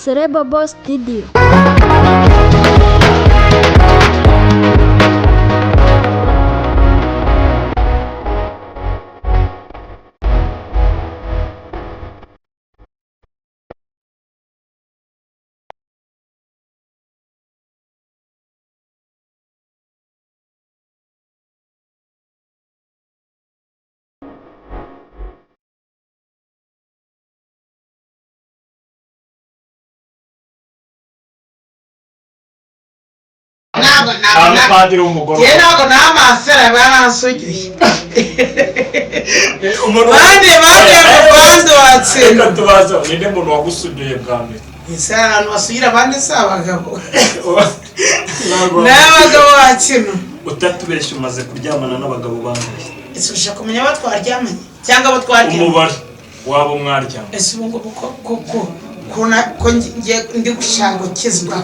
Celebobo Studio. Ntabwo nta mupadiri w'umugore. Njye ntabwo ntamasera baransugiye. Umuntu Bande bande ngo bande watsinda. Reka tubaze, ninde muntu wagusugiye bwa mbere? Ese ahantu basugira abandi si abagabo? Ntabwo Ni abagabo bakina. Utatubeshya, umaze kuryamana n'abagabo bangahe? Ese ushaka kumenya abo twaryamanye cyangwa abo twaryamanye? Umubare wabo mwaryama. Ese ubu ngubu ko ngiye ndi gushaka gukizwa,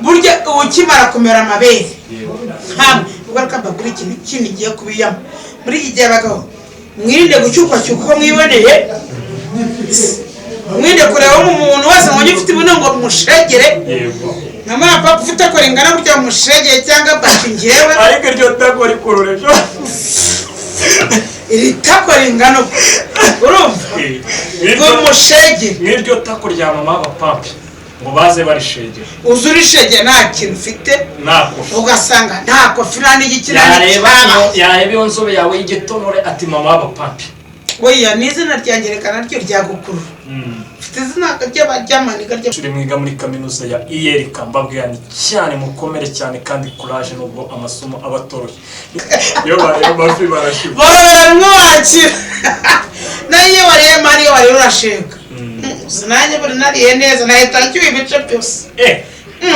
burya uba ukimara kumera amabere ntabwo ubwo reka mbabwire ikintu kindi ngiye kubiyamo muri iki gihe. Abagabo, mwirinde gucyukwacyuka uko mwiboneye, mwirinde kureba umuntu wese ngo ufite ibuno ngo mushegere. Nka mama, papa ufite ko ringana gutya mushegere cyangwa bati ngewe. Ariko iryo tako rikurura ejo. Iri tako ringana uko, urumva ngo mushegere. Nk'iryo tako rya mama bapampe ngo baze barishegera. Uzi urishegeye nta kintu ufite. Nako. Ugasanga nta kofi, nta n'igikina. Yareba n'icyabaye. Yareba iyo nzobe yawe y'igitonore ati: "Mama w'abapampe." Oya, ni izina ryanjye, reka naryo ryagukurura. Mfite izina ry'amaniga rya Turi mwiga muri kaminuza ya ULK, mbabwira ni cyane mukomere cyane kandi courage, nubwo amasomo aba atoroshye, iyo bareba amafi barashyuha. Borobera bimwe wakira nayo, iyo wariye mari, iyo wariye urashinga. Nanjye buri nariye neza nahita nshyuha ibice byose.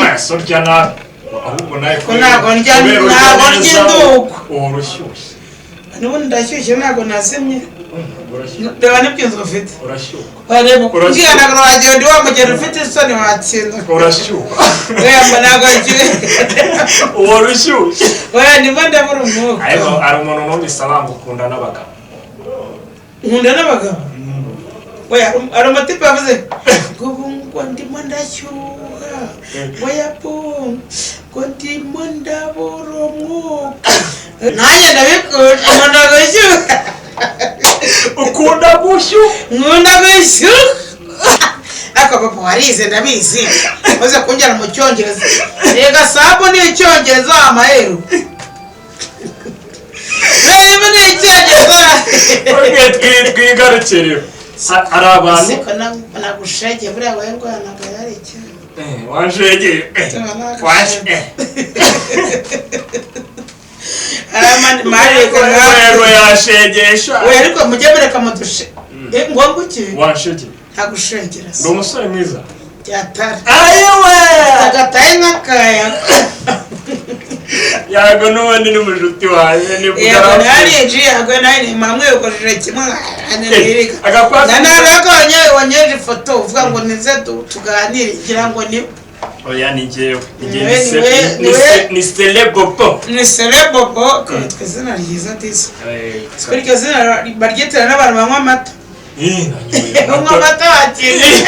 Maso rya nabi ahubwo nawe. Ko ntabwo kubera urya ntabwo ndya neza, indugu. Uhora ushyushye. N'ubundi ndashyushye, ntabwo nazimye. Urashyuha. Reba n'ibyo ufite. Urashyuha. Wareba. Urashyuha. Ubwira ntabwo wagira ndi wa mugeni ufite isoni watsinda. Urashyuha. Oya, mba ntabwo wagira. Uhora ushyushye. Oya, ndimo ndabura umwuka. Ariko hari umuntu numvise abanga ukunda n'abagabo. Nkunda n'abagabo. Oya, hari umutipe wavuze ngo ubu ngo ndimo ndashyuha, ngo yapu, ngo ndimo ndabura umwuka. Nanjye ndabikunda, nkunda gushyuha. Ukunda gushyuha. Nkunda gushyuha. Ariko papa warize, ndabizi, uze kunjyana mu Cyongereza. Rega sabu ni Icyongereza, amaheru reba ni Icyongereza. Okay, twigarukire. Hari abantu Siko nagushegeye buriya werwanaga yari icyana. Wanshegeye. Waje. Yego, yashegesha. Oya, ariko mujye mureka mudushe ngombwa iki? Wanshegeye. Ntagushegera Ndi se. umusore mwiza. Byatari. Ayiwe. Agataye nk'akayaga. Yago n'ubundi ni mushuti wanjye ni. Yego, nariye yago nawe mwamwiyogojeje kimwe. Agakwasi. Nanarako wanyeje ifoto uvuga ngo nize tuganire, ngira ngo ni Oya, ni njyewe, ni njye. Ni Celebobo. Ni Celebobo, kitwa izina ryiza disi. Kuri iryo zina baryitira n'abantu banywa amata. Unywa amata wakiriye.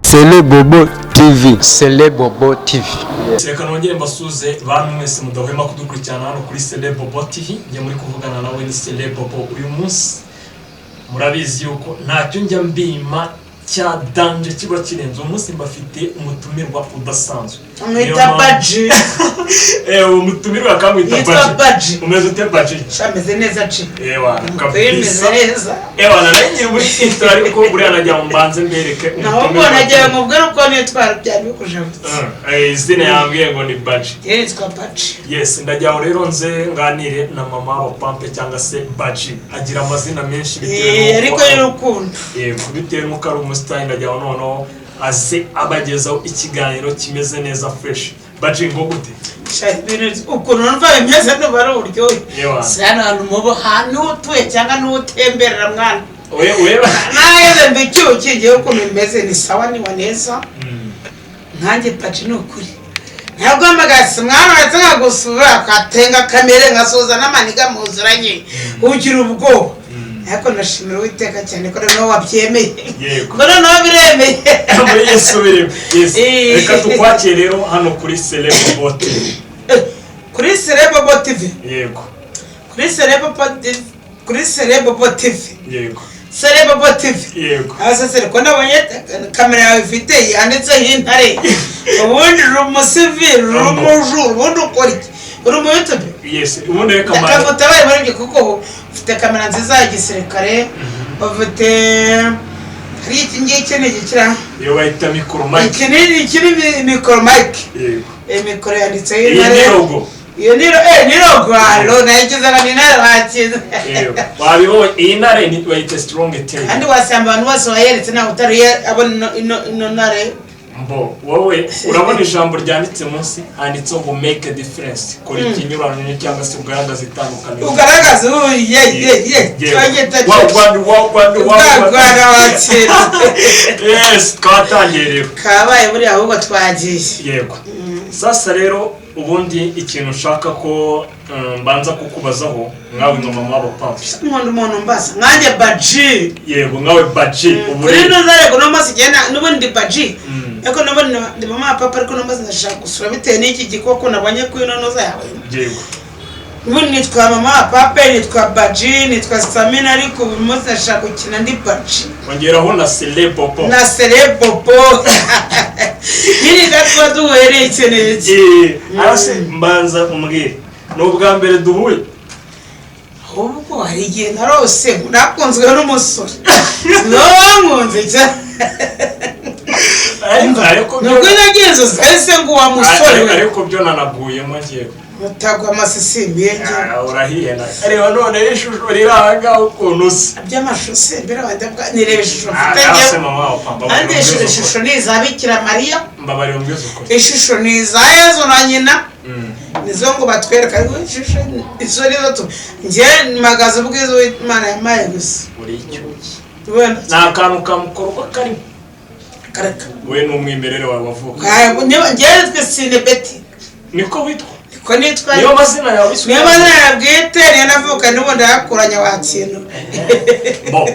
Sele Bobo TV. Sele Bobo TV. Reka nongere mbasuze bantu mwese mudahwema kudukurikirana hano kuri Celebobo TV. Njye muri kuvugana nawe ni Celebobo. Uyu munsi murabizi yuko ntacyo njya mbima cya danger kiba kirenze. Uyu munsi mbafite umutumirwa udasanzwe. Amwita Niyo mpamvu- Baji. Umutumirwa akamwita Yitwa Baji. Baji. Umeze ute, Baji? Shameze neza ci. Ewa. Twemeze Kabisa. neza. Ewa, nari nkiri muri intro, ariko buriya nagira ngo mbanze mbereke Naho umutumirwa. mbona nagira ngo ubwo uko nitwara byari bikujabutse. Izina yambwiye ngo ni Baji. Njye nitwa Baji. Yes, ndagira ngo rero nze nganire na mama wa Pampe cyangwa se Baji. Agira amazina menshi bitewe n'uko Ariko y'urukundo. Yego, bitewe n'uko ari umusitari, ndagira ngo noneho aze abagezaho ikiganiro kimeze neza, fresh. Baji, ngo gute? Ukuntu numva bimeze, nuba ari uburyohe. Yewe. Si hano hantu muba, hantu utuye cyangwa n'utemberera, mwana. Oye, ureba. Nageze mbicyuki ngewe, ukuntu bimeze ni sawa, niwa neza. Nkanjye Paci, ni ukuri ntabwo mpamagaye mwana, uretse nkagusura akatenga kamere, nkasuhuza n'amaniga muzuranye, ugira ubwoba. Ariko ndashimira Uwiteka cyane ko noneho wabyemeye. Yego. Ngo noneho biremeye. Muri Yesu birimo, yes. Eh. Reka tukwakire rero hano kuri Celeb TV. Kuri Celeb TV. Yego. Kuri Celeb TV, kuri Celeb TV. Yego. Celeb TV. Yego. Abaseseri, ko nabonye kamera yawe ifite yanditseho intare, ubundi uri umusivili, uri umujura, ubundi ukora iki? Uri umu YouTube? Yes, ubundi reka mbanze Ndakagutabare muri ibyo, kuko ufite kamera nziza ya gisirikare, ufite hari iki ngiki, ni igikira? Iyo bayita micro mic. Iki ni iki? Ni micro mic. Yego. Iyi mikoro yanditseho Iyi intare. ni logo. Iyo ni ni logo, alo, nayigize ngo ni intare wakize. Yego, wabibonye, iyi ntare ni bayita strong tail. Kandi wasanga abantu bose wayeretse ntawe utari abona ino ntare. Mbo wowe urabona ijambo ryanditse munsi, handitseho ngo "Make a difference", kora ikinyuranyo cyangwa se ugaragaza itandukaniro. Ugaragaza ubu ye ye ye. Yego. Twagita. Wa Rwanda, wa Rwanda, wa Rwanda Rwanda. Wakira. Yes, twatangiye rero. Kabaye buriya, ahubwo twagiye. Yego. Sasa rero, ubundi ikintu ushaka ko mbanza kukubazaho nkawe nka mama w'abapampi. Nkunda umuntu mbaza nkanjye Baji. Yego, nkawe Baji, ubu Kuri rero ino rego no mazi igenda, n'ubundi Baji. Ariko n'ubundi ndi mama wa papa, ariko no mazi ndashaka gusura bitewe n'iki gikoko nabonye kuri ino noza yawe. Yego. Ubundi nitwa mama wa papa, nitwa Baji, nitwa Samina, ariko ubu munsi ndashaka gukina ndi Baji. Ongeraho na Celebobo. Na Celebobo nyine tuba duhuye iki n'iki. Arase mbanza umbwire, ni ubwa mbere duhuye? Ahubwo hari igihe narose nakunzwe n'umusore, niwe wankunze cyane. Ariko Nubwo nagiye inzozi ese ngo uwa musore we. Ariko byo nanaguyemo ngewe. Mutagwa amasisi yenge. Ah, urahiye na reba none ishusho riri aha ngaha ukuntu usa. By'amashusho mbere wenda nireba ishusho mfite Ah, ngewe. se mama wa papa. Kandi ishusho ni iza Bikira Mariya. Mbabarira umbwize ukuri. Ishusho ni iza Yezu na nyina. Nizo ngo batwereka, ariko ishusho izo nizo tu njye mpagaze ubwiza Imana yampaye gusa. Uri icyuki. Wenda. Nta kantu kamukorwa karimo. Kareka. We n'umwimerere wawe wavuka. Njyewe nitwe Sine Beti. Niko witwa? Niko nitwa. Niyo mazina yawe isuku? Niyo mazina yawe bwite, niyo navuka, n'ubundi yakuranye wa kintu. Bo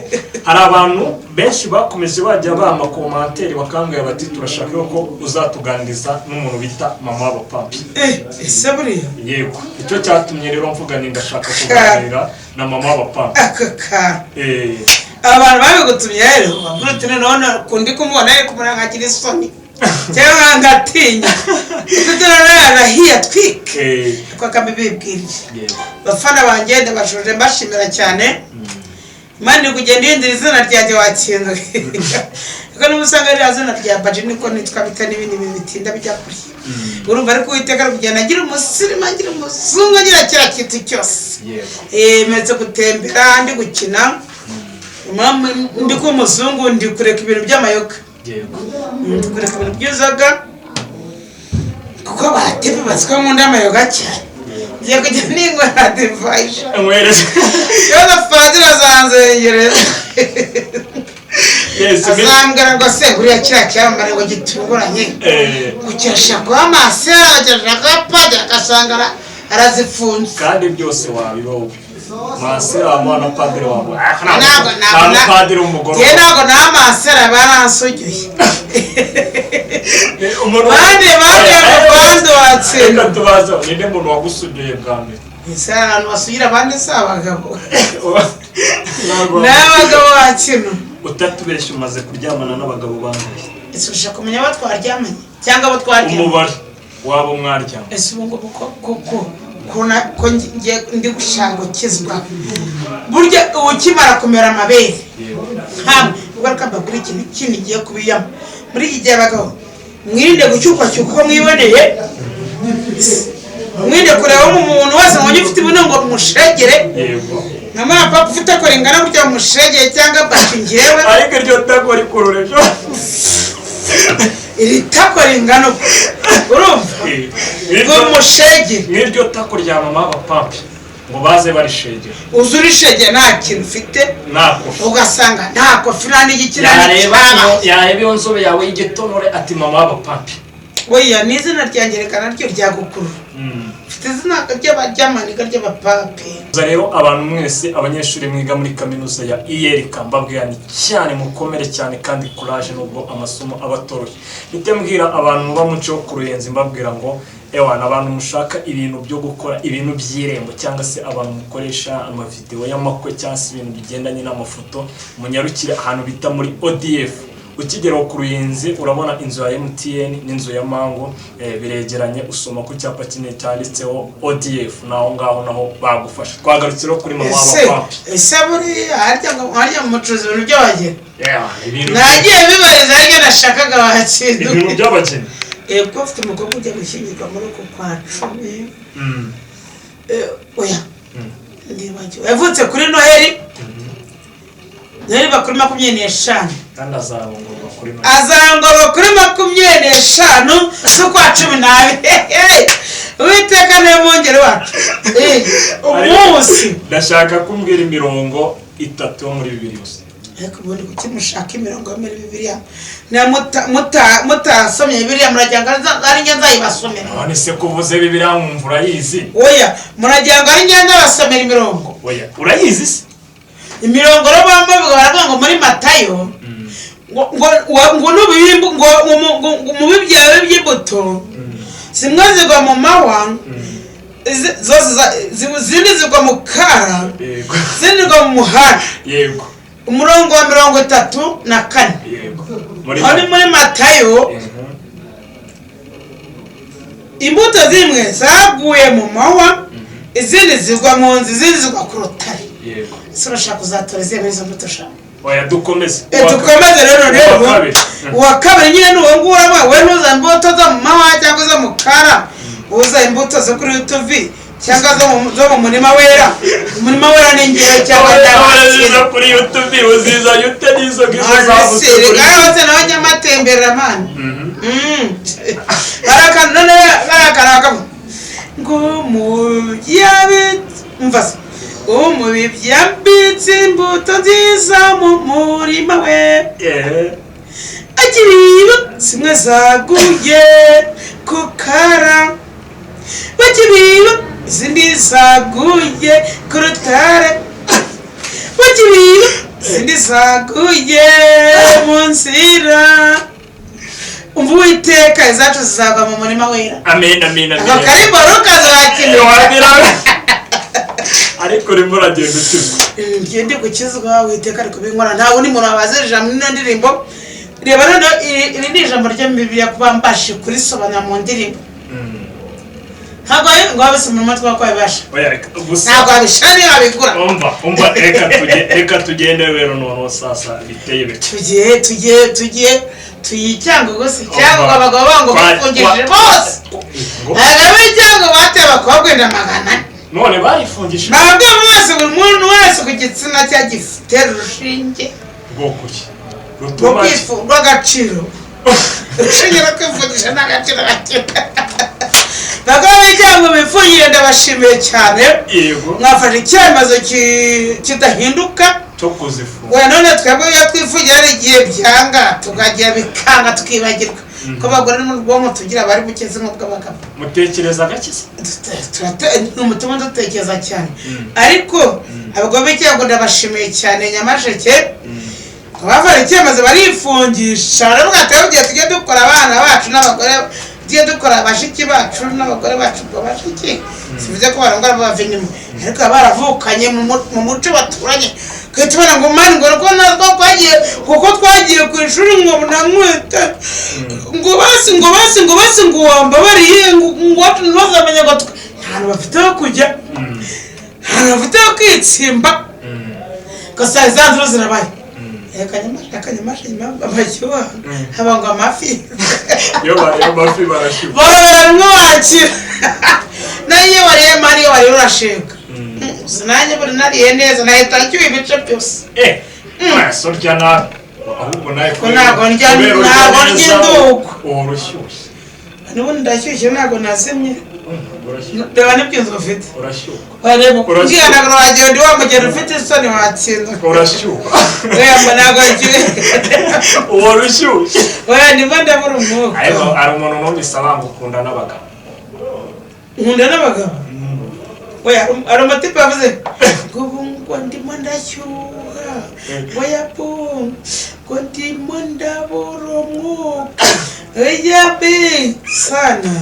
hari abantu benshi bakomeje bajya bampa commentaire, bakambwira bati turashaka ko uzatuganiriza n'umuntu bita mama w'abapampi. Eh, ese buriya? Yego, icyo cyatumye rero mvuga ni ndashaka kuganira na mama w'abapampi. Aka kantu. Eh. Abantu babigutumye rero bavuga uti noneho kundi kumubona ariko kumubona nkagira isoni cyangwa ngatinya, kuko noneho yarahiye atwike. Eh. Ko akabibibwiriye. Yego. Bafana banjye, ndabashuje, mbashimira cyane. Imana iri kugenda ihindura izina ryanjye wakinga, kuko niba usanga ririya zina rya Baji niko nitwa bita n'ibindi bintu bitinda bijya kure, urumva. Ariko Uwiteka ari kugenda agira umusirimu, agira umuzungu, agira kiriya kintu cyose. Yego. Mperetse gutembera, ndi gukina. Impamvu ndi kuba umuzungu, ndi kureka ibintu by'amayoga. Yego. Ndi kureka ibintu by'inzoga, kuko batepe bazi ko nkunda amayoga cyane. Ngiye kujya ninywera divayi. Nkwereze. Ikibazo, padiri azanzengereza. Yes. Azambwira ngo se buriya kiriya cyamamare ngo gitunguranye, ngo kirashaka kuba masera, kirashaka kuba padiri, agasanga arazifunze. Kandi byose wabibaho, masera wamuha na padiri wawe. Ntabwo Nta ntabwo mupadiri w'umugore. Njye ntabwo nta masera, baransugiye. Umuntu Bande bande bande watsinda. Reka tubaze, ninde muntu wagusugiye bwa mbere? Ese abantu basugira abandi si abagabo? Ntabwo. Ni abagabo bakino. Utatubeshya, umaze kuryamana n'abagabo bangahe? Ese ushaka kumenya abo twaryamanye cyangwa abo twaryamanye? Umubare wabo mwaryama. Ese ubu ngubu ko ndi gushaka gukizwa, burya ukimara kumera amabere nkamwe, ubwo reka mbabwire ikintu kindi ngiye kubiyamo muri iki gihe. Abagabo, mwirinde gucyukwacyuka uko mwiboneye, mwirinde kureba mu muntu wese ngo ufite ibuno ngo mushegere. Yego. Nka mwana papa ufite ko ringana gutya mushegere cyangwa bati ngewe. Ariko iryo tako rikurura ejo. Iri tako ringana uko. Urumva ngo mushegere Nk'iryo tako rya mama w'abapampi ngo baze barishegera. Uzi urishegera nta kintu ufite. Nta kofi. Ugasanga nta kofi, nta n'igikira. Yareba yareba iyo nzobe yawe y'igitonore ati: "Mama w'abapampi." Oya, ni izina ryanjye, reka naryo ryagukurura. Mfite izina ry'amaniga ry'abapape. Gusa rero abantu mwese abanyeshuri mwiga muri kaminuza ya ULK, mbabwira ni cyane mukomere cyane kandi courage, nubwo amasomo aba atoroshye. Mpite mbwira abantu muba muco wo ku Ruyenzi, mbabwira ngo ewana, abantu mushaka ibintu byo gukora, ibintu by'irembo, cyangwa se abantu mukoresha amavideo y'amakwe, cyangwa se ibintu bigendanye n'amafoto, munyarukire ahantu bita muri ODF. Ukigera ku Ruyenzi urabona inzu ya MTN n'inzu ya Mango, biregeranye. Usoma ku cyapa kinini cyanditseho ODF, naho ngaho naho bagufasha. Twagarutse rero kuri mama Ese w'abapampi. Ese buriya harya ngo harya mucuruza ibintu by'abageni? Yeah, ibintu Nagiye bibariza, harya nashakaga bakira. Ibintu by'abageni. Yego, ufite umukobwa ujya gushyingirwa muri uku kwa 10. Oya, ndibagiwe, yavutse kuri Noheli. Noheli iba kuri 25. Kandi azarongorwa kuri Noheli. Azarongorwa kuri 25 z'ukwa 12. Uwiteka niwe mwungeri wacu. Umunsi Ndashaka kumbwira imirongo itatu yo muri Bibiri gusa. Ariko ubundi kuki mushaka imirongo yo muri Bibiliya? Na mutasomye Bibiliya muragira ngo ari njye nzayibasomera? None se kuvuze Bibiliya nkumva urayizi? Oya, muragira ngo ari njye nzabasomera imirongo? Oya, urayizi se? Imirongo rero bamwe baravuga ngo muri Matayo ngo n'ubibimbu ngo mu bibyawe by'imbuto zimwe zigwa mu mahwa, zose izindi zigwa mu kara, izindi zigwa mu muhanda. Umurongo wa 34. Yego, muri Aho ni muri Matayo. Imbuto zimwe zaguye mu mahwa, izindi zigwa mu nzu, izindi zigwa ku rutare. Ese urashaka kuzatora izihe muri izo mbuto ushaka? Oya, dukomeze. Dukomeze rero. Uwa Rero kabiri. Uwa kabiri nyine ni uwo nguwo. Uravuga we ntuza imbuto zo mu mahwa cyangwa zo mu kara, uza imbuto zo kuri YouTube cyangwa zo mu murima wera. Umurima wera ni ngewe cyangwa Uziza kuri YouTube, uziza ute n'izo ngizo zavutse kuri Rero hose nawe njya matemberera mani. Barakana none barakana bakavuga ngo umubyi umva se, umubibyi yambitse imbuto nziza mu murima we, akiriba zimwe zaguye ku kara, bakibiba izindi zaguye ku rutare, bakibiba izindi zaguye mu nzira. Umva, Uwiteka, izacu zizagwa mu murima wera. Amen, amen, amen. Ako karimbo rukazakina. Wagira ariko urimo uragenda ukizwa. Ngiye ndi gukizwa, Uwiteka ari kubinkora. Nta wundi muntu wabaza ijambo n'ino ndirimbo. Reba noneho, iri ni ijambo ryo mu Bibiliya, kuba mbashe kurisobanura mu ndirimbo ntabwo ngo wabisoma mu matwi ko wabibasha. Oya, reka gusa. Ntabwo wabishira niyo wabigura. Umva, umva, reka tugende rero noneho sasa biteye bite. Tugiye, tugiye, tugiye tuyicyanga gusa cyangwa abagabo bango bifungishije bose. Ngo Abagabo b'icyango bateye abakobwa inda 400. None barifungishije? Babwiye mwese, buri muntu wese ku gitsina cye gitera urushinge. Bwoko ki? Rwo Rutuma ki? rw'agaciro. Urushinge rwo kwifungisha ni agaciro gake. Bagabo b'icyango bifungire, ndabashimiye cyane. Mwafashe icyemezo kidahinduka. Cyo kuzifunga. Oya, none twebwe iyo twifungira hari igihe byanga, tukagira bikanga, tukibagirwa ko abagore n'ubwonko tugira bari buke nk'ubw'abagabo. Mutekereza gake se? Ni umutima dutekereza cyane. Ariko abagabo b'icyango ndabashimiye cyane. Nyamasheke bafata icyemezo barifungisha, baravuga ati: "Ahubwo tujye dukora abana bacu n'abagore, tujye dukora bashiki bacu n'abagore bacu." Ubwo bashiki sivuze ko barongora bava inyuma, ariko baba baravukanye mu muco baturanye. Tugahita tubona ngo mani ngo ruko natwo twagiye kuko twagiye ku ishuri, ngo namwite ngo basi, ngo basi, ngo basi, ngo wambabariye, ngo iwacu ntibazamenye ngo nta hantu bafite ho kujya, nta hantu bafite ho kwitsimba. Gusa za nzuru zirabaye. Reka Nyamashe amashyuha haba ngo amafi. Iyo bariye amafi barashyuha. Borora rimwe wakira nayo, iyo wariye mari, iyo wariye urashika. Gusa nanjye buri nariye neza nahita nshyuha ibice byose. Maso rya nabi ahubwo nawe. Ko ntabwo ndya Kubera urya ntabwo ndya neza, indugu. Uhora ushyushye. N'ubundi ndashyushye, ntabwo nazimye. Urashyuha. Reba n'ibyunzwe ufite. Urashyuha. Wareba. Urashyuha. Ubwira ntabwo wagenda wa mugeni ufite isoni watsinda. Urashyuha. Oya, ngo ntabwo wagiye. Uhora ushyushye. Oya, ndimo ndabura umwuka. Ariko hari umuntu numvise abanga ukunda n'abagabo. Nkunda n'abagabo. Oya, hari umutipe wavuze ngo ubu ngo ndimo ndashyuha, ngo yapu, ngo ndimo ndabura umwuka, oya be sana.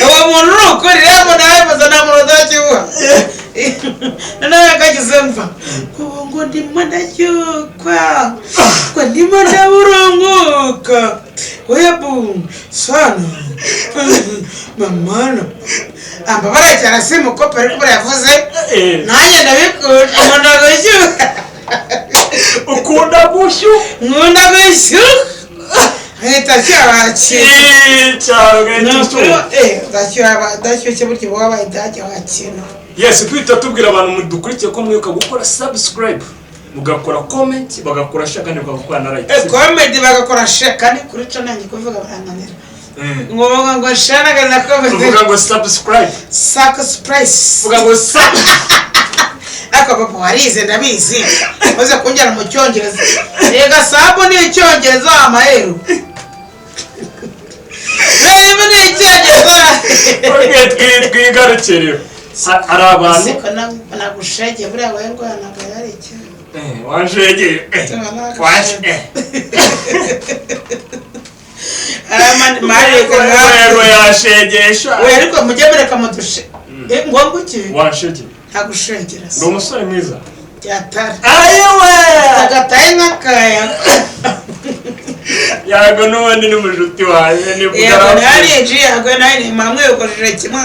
Uwo muntu ni ukuri rero, ngo nawe gusa nta muntu udashyuha. Noneho yakagize mva ubu ngo ndimo ndashyukwa, ngo ndimo ndabura umwuka, oya bu sana mamana ambabara cyane. Si mukope, ariko buriya yavuze nanjye ndabikunda, nkunda gushyuha. Ukunda gushyuha. Nkunda gushyuha, nkahita nshyuha. Cyane, ugahita ushyuha. Ndashyushye burya, uba wabaye idage wakina. Yes, twita tubwira abantu dukurikiye ko mwibuka gukora subscribe, mugakora comment, bagakora share, kandi bagakora na like. Comment, bagakora share, kandi kuri co nanjye kuvuga barananira. Ngo bavuga ngo share na comment. Tuvuga ngo subscribe. Subscribe. Tuvuga ngo sub. Ariko papa warize, ndabizi, maze kongera mu Cyongereza. Rega sub ni Icyongereza, amaheru reba ni Icyongereza. Okay, twigarukire. Hari abantu Siko nagushegeye buriya wowe rwanaga yari icyo. Wanshegeye. Waje. Yego, yashegesha. Oya, ariko mujye mureka mudushe. Ngo nguki? Wanshegeye. Ntagushegera. Ndi umusore mwiza. Byatari. Ayiwe. Agataye nk'akayaga. Yago n'ubundi ni mushuti wanjye ni. Yego, nari yego, nari mamwe yogojeje kimwe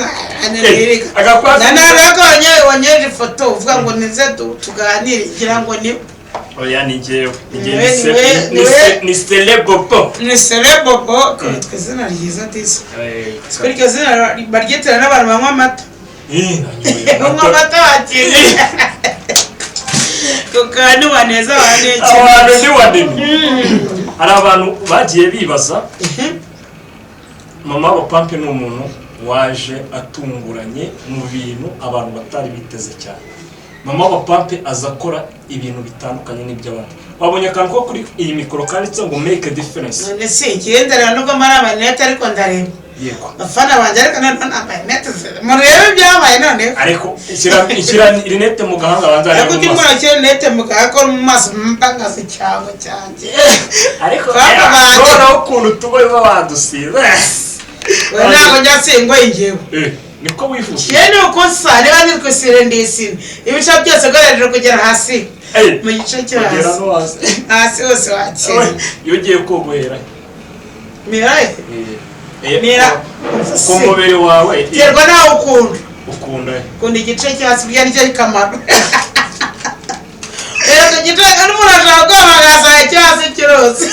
ananirika. Agakwasi. Nanarako wanyeje ifoto uvuga ngo nize tuganire, ngira ngo ni Oya, ni njyewe, ni njye. Ni Celebobo. Ni Celebobo, kitwa izina ryiza disi. Kuri iryo zina baryitira n'abantu banywa amata. Unywa amata wakiriye kuko ntiwaneza wanekera. Abantu ni wanini. Hari abantu bagiye bibaza, mama wa Pampe ni umuntu waje atunguranye mu bintu abantu batari biteze cyane. Mama wa Pampe aza akora ibintu bitandukanye n'iby'abandi. Wabonye akantu ko kuri iyi mikoro kanditse ngo "Make a difference". None si ikigendera nubwo mari amarinete, ariko ndareba. Yego. Bafana banjye, ariko noneho nambaye rinete, murebe ibyabaye noneho. Ariko ishyira rinete mu gahanga, abanza Ariko arebe ujya mu maso. umwana ukiri rinete mu gahanga ko mu maso mbangaza icyango cyanjye. Ariko Papa banjye. Noneho ukuntu tuba badusize. We, ntabwo njya nsingoye njyewe. Niko wifuza. Njyewe ni uko nsa, niba nitwisire ndisine ibice byose ugereje kugera hasi, mu gice cyo kugera hasi. No hasi. Hasi hose wakira. Iyo ugiye kogohera? Mira. Mira. Ku mubiri wawe. Terwa nawe ukunda. Ukunda. Ukunda igice cyo hasi, burya nicyo kamaro rero ku gice n'umuntu ashobora guhamagaza icyo hasi kirose,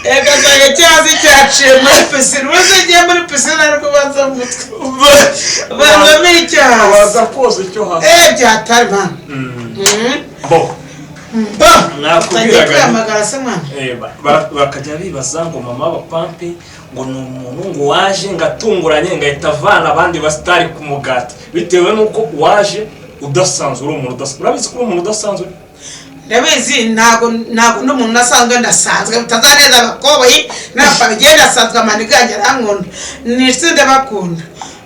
ugasanga icyo hasi cyaciye muri pisine. Ubuze ugiye muri pisine, ariko ubanza mu mutwe, ubanzamo icyo hasi. Waza koza icyo hasi. Byatari mwana. Bo. Bo. Nakubwiraga Utangiye kwihamagara se mwana? Bakajya bibaza ngo mama wa Pampe ngo ni umuntu ngo waje ngo atunguranye, ngo ahita avana abandi basitari ku mugati, bitewe n'uko waje udasanzwe, uri umuntu udasanzwe. Urabizi ko uri umuntu udasanzwe? Ndabizi, ntabwo ndi umuntu udasanzwe, ndasanzwe mutazaneza abakoboyi ntabwo ndasanzwe. Amaniga yanjye arankunda, ni itsinda bakunda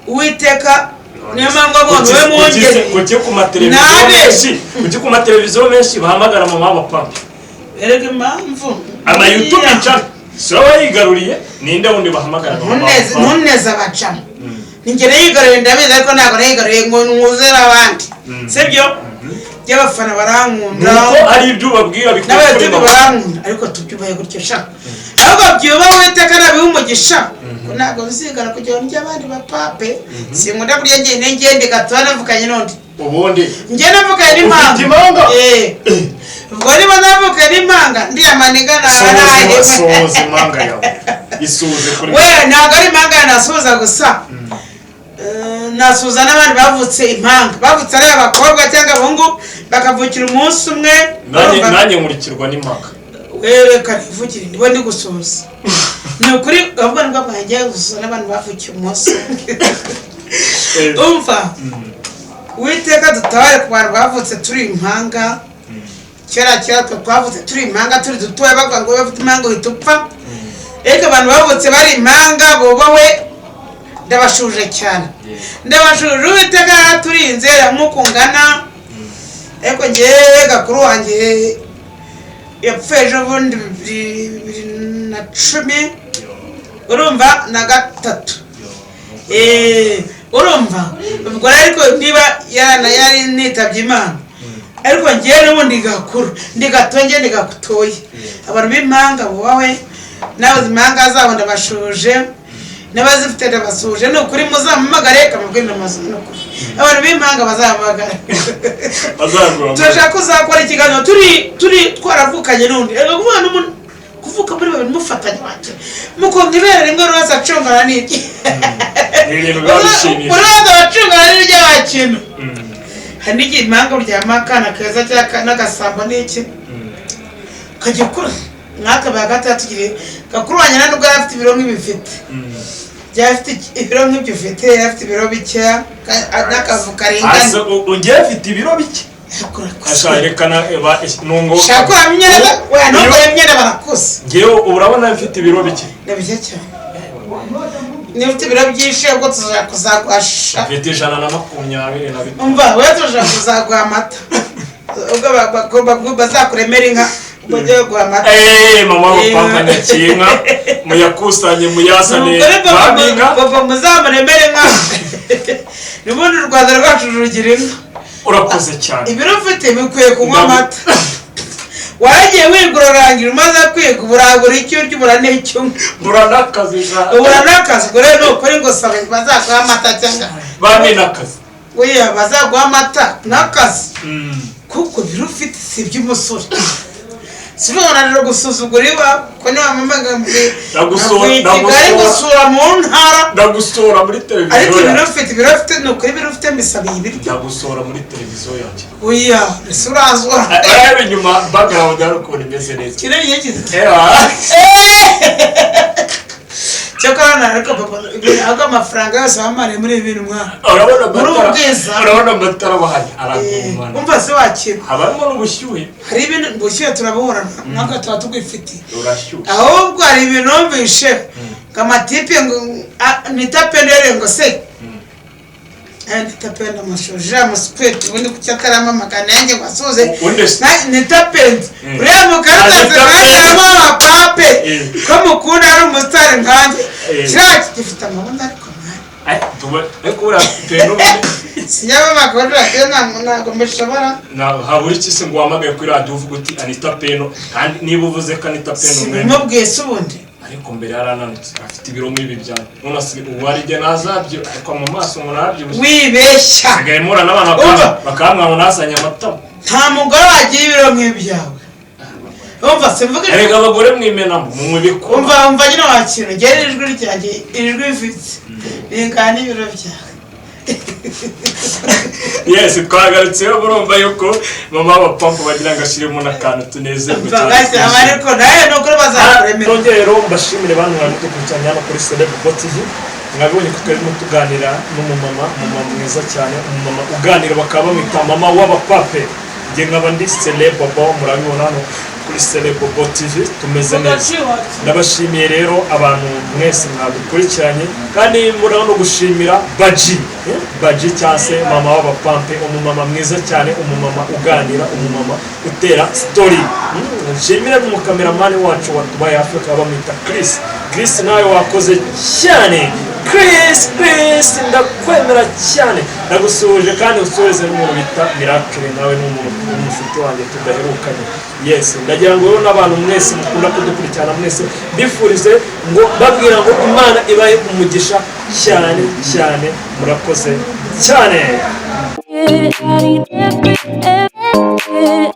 Uwiteka, niyo mpamvu abonye we mwungeri. Kuki ku mateleviziyo Nabe. menshi, kuki ku mateleviziyo menshi bahamagara mama wa Pampe? Erega impamvu Ama YouTube channel si wowe wayigaruriye? Ninde wundi bahamagara mama wa Ntuneze. Pampe? Ntuneze abacamo, ni njye nayigaruriye ndabizi, ariko ntabwo nayigaruriye ngo nwuzure abandi. Sibyo by'abafana barankunda. Nuko ari ibyo ubabwira N'abayutubi bikora. barankunda, ariko tubyubahe gutyo sha, ahubwo byubahe Uwiteka nabiha umugisha, ko ntabwo bizigara kugira ngo ndye abandi bapape. Sinkunda kurya njyenyine, ngende gatoya navukanye n'undi. Ubundi Njye navukanye n'impanga. Ufite impanga? Eh. Ubwo niba navukanye n'impanga, ndiya maniga naba Suhuza. nahebwe. Suhuza impanga yawe, isuhuze kuri. We, ntabwo ari impanga nasuhuza gusa. Nasuhuza n'abandi bavutse impanga, bavutse ari abakobwa cyangwa abahungu, bakavukira umunsi umwe. Nanjye Urumva? Nanjye nkurikirwa n'impanga. Reka nivugire, niba ndi gusuhuza, ni ukuri, ahubwo nibwo bwanjye gusuhuza n'abantu bavukiye umunsi. Umva, Uwiteka dutabare ku bantu bavutse turi impanga. Kera kera twe twavutse turi impanga, turi dutoya, bavuga ngo iyo bafite impanga uhita upfa. Ariko abantu bavutse bari impanga bubahwe, ndabashuje cyane, ndabashuje. Uwiteka yaraturinze nk'uko ungana. Ariko ngewe gakuru wanjye yapfuye ejo bundi 2013, urumva, na gatatu. Urumva ubwo rero, ariko niba yana yari nitabye Imana, ariko ngewe n'ubundi gakuru ndi gato, ngewe ndi gatoya. Abantu b'impanga bubahwe, n'abazi impanga zabo ndabashuje, n'abazifite ndabasuhuje. Ni ukuri muzampamagare, kamubwire amazu. Ni ukuri abantu b'impanga bazampamagare. Bazaguhamagara. Turashaka kuzakora ikiganiro turi twaravukanye n'undi. Erega kuvuga n'umuntu, kuvuka muri babiri mufatanya wanjye mukonka ibere rimwe, buri wese acungana n'ibye. Ni ibintu biba bishimishije. Buri wese abacungana n'ibyo wakina. Hari n'igihe impanga uryama akana keza cyangwa n'agasambo n'iki kajya kura mwakabaye hagati. Tugiriye gakuru wanjye, nta nubwo yari afite ibiro nk'ibifite, yari afite ibiro nk'ibyo ufite, yari afite ibiro bikeya n'akavu karingana. Ase ugiye afite ibiro bike. Asha rekana nungo. Shaka kuramo imyenda, weya ntugure imyenda, barakuze. Ngewe urabona mfite ibiro bike. Ni bike cyane. Niba ufite ibiro byinshi, ubwo tuzajya kuzaguhasha. Mfite 125. Umva we, tuzajya kuzaguha amata ubwo bazakuremera inka, ubwo ugiye guha amata. Eh, mama wa pampa nyakinka muyakusanye muyazane. Umugore. Baminka. Papa muzamuremere inka, n'ubundi u Rwanda rwacu rugira inka. Urakoze cyane. Ibiro ufite bikwiye kunywa amata. Waragiye wiga urarangira, umaze kwiga uburagura icyo urya, ubura n'icyo unywa. Mbura n'akazi ja. Ubura n'akazi. Ubwo rero ni ukuri ngo saba bazaguha amata cyangwa Bamena akazi. Oya, bazaguha amata n'akazi, kuko ibiro ufite si iby'umusore. Si rero gusuzugura iwawe ko niba mama Ndagusura- i Kigali ndagusura. gusura mu ntara. Ndagusora muri Ariko televiziyo ibiro yanjye. ufite, ibiro ufite, ni ukuri ibiro ufite mbisabiye ibiryo. Ndagusora muri televiziyo yanjye. Oya, ese urazura? Ureba inyuma, background hari ukuntu imeze neza. Kirenge kiza. Ewa. Cyakora na ariko papa, ahubwo amafaranga yose wamariye muri ibi bintu, mwana. Urabona Muri amatara. ubwiza. Urabona amatara bahari aragumana. Umva se wakira. Habamo n'ubushyuhe. Hari ibintu, ubushyuhe turabuhorana, mwaka tuba tugwifitiye. Urashyushye. Ahubwo hari ibintu numvishe ngo amatipe ngo nitapendere ngo se nitapenda amashoje amasupeti, ubundi kuki ataramamagana yanjye ngo asuze? Ubundi se- Nitapenda uriya mukaritasi. Anita Kandi Pendo. harimo abapape ko mukunda, ari umusitari nkanjye. Kiriya gifite amabuno ariko mwana. Ay, ariko buriya pendo ubundi Sinyabamagana radiyo, ntabwo mbishobora. Habura iki se ngo uhamagaye kuri radiyo uvuga uti Anita Pendo? Kandi niba uvuze ko Anita Pendo mwene Simubwiye se ubundi? Ariko mbere yarananutse afite ibiro nk'ibi byanjye, none ubu hari igihe ntazabyo, ariko mu maso ngo narabyibushye. Wibeshya. Nsigaye mpura n'abantu Umva. bakambwira ngo nazanye amatama. Nta mugore wagira ibiro nk'ibyawe. Umva, simvuga Erega abagore mwimenamo munywa ibikoma. Umva, umva nyine, wakira ngere ijwi ryanjye, ijwi mfite ringana n'ibiro byawe. Yes, twagarutseho. Murumva yuko mama w'abapampa bagira ngo ashyiremo n'akantu tunezerwe Umva ngashyiramo, ariko nawe ni ukuri bazakuremera. Nongere rero mbashimire bantu mwari mudukurikiranye hano kuri Celeb TV. Mwabibonye ko twarimo tuganira n'umumama, umumama mwiza cyane, umumama uganira, bakaba bamwita mama w'abapape. Njye nkaba ndi Celeb Bobo. Murabibona hano kuri Celeb Bobo TV tumeze neza. Ndabashimiye rero abantu mwese mwadukurikiranye, kandi murabona no gushimira Baji, Baji cyangwa se mama w'abapampe, umumama mwiza cyane, umumama uganira, umumama utera story. Nshimire n'umukameramani wacu watubaye hafi, bakaba bamwita Chris. Chris, nawe wakoze cyane. Chris, Chris, ndakwemera cyane, ndagusuhuje. Kandi usuhuze n'umuntu bita Miracle, nawe ni umuntu w'umushuti wanjye tudaherukanye. Yes, ndagira ngo rero n'abantu mwese mukunda kudukurikirana mwese mbifurize ngo babwira ngo Imana ibahe umugisha cyane cyane. Murakoze cyane. Yeah,